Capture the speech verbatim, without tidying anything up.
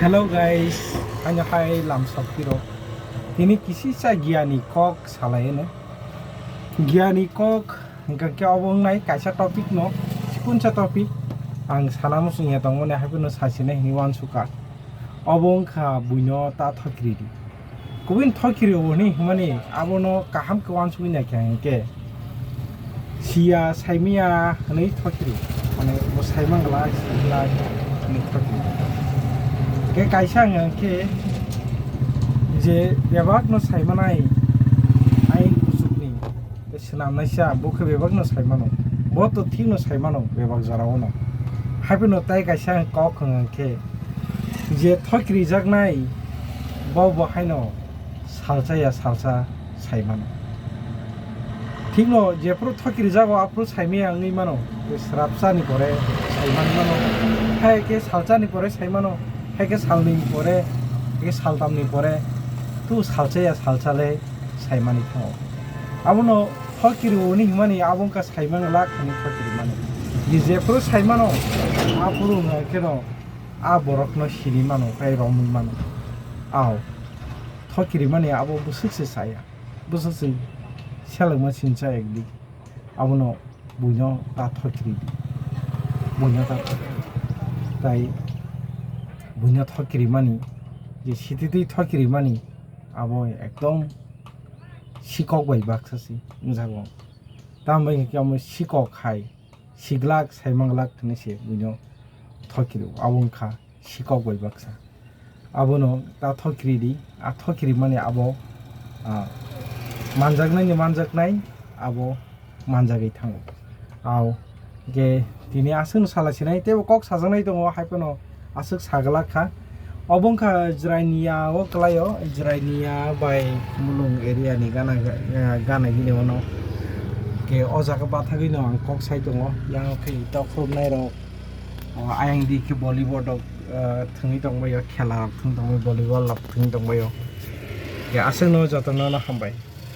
Hello guys, ano hai lamsok piro. Tini kisisa giyani kok salai eno. Giyani kok hingka khe obo wngnai kaisa topic no, sikunsa topic ang sana muchung ya tongmani hai phano sachina hini wansukha. Obo wngkha buino ta thokiri di. Kubui thokiri o hwnwi hwnmani abono kaham khe wansugwi naikha hinkhe siya saimaya hwnwi thokiri, mane bo saimang glak, si glak hwnwi thokiri. Hinkhe kaisa wngkha hinkhe je bebakno saimanai ain kuchukni tei swnamnaisa bo khe bebakno saimano, bo to thikno saimano bebak jorao no. Haiphano tai kaisa kok wngkha hinkhe je thokirijaknai bo bo haino salsa ya salsa sai mano. Thikno jephuru thokirijago aphuru saimaya wngwi mano, je srapsani pore sai mano, hai khe salsani pore sai mano, hai khe salnwini pore, hai khe saltamni pore, tu salsa ya salsa le saimani thango. Abono thokiri hwnwi hwnmani abo wngkha saimang lak hwnwi thokiri mani. Je jephuru sai mano aphuru wngkha kheno a borokno sini mano, tei romwi mano. Ao. Thokiri mani abo bwswk se chaya, bwswk se selengma sincha ekdi. Abono buino ta thokiri di, buino ta thokiri. Tai buino thokiri mani, je sititwi thokiri mani, abo ekdom sikok bai baksa se wngjago. Tamo bai khe amo sikok hai siglak saimanglak hwnwi se buino thokiri, abo wngkha sikok bai baksa. Abono ta thokiri di, a thokiri mani abo, ah, manjaknai ni manjaknai abo manjagwi thango. Ao, je tini aswkno sala sinai teibo kok sajaknai tongo, hai phano aswk saglak kha. Obo wngkha Jirania o kwlaio, Jirania bai Mulung area ni gana, gana gini ono. Ke o jaga bathagwi no ang kok sai tongo, yang khe tokhornai rok, o ayang di khe volleyball rok, ah, thwngwi tongbaio, khela rok thwng tongbaio, volleyball rok thwng tongbaio. Ke aswkno jotono no hambai.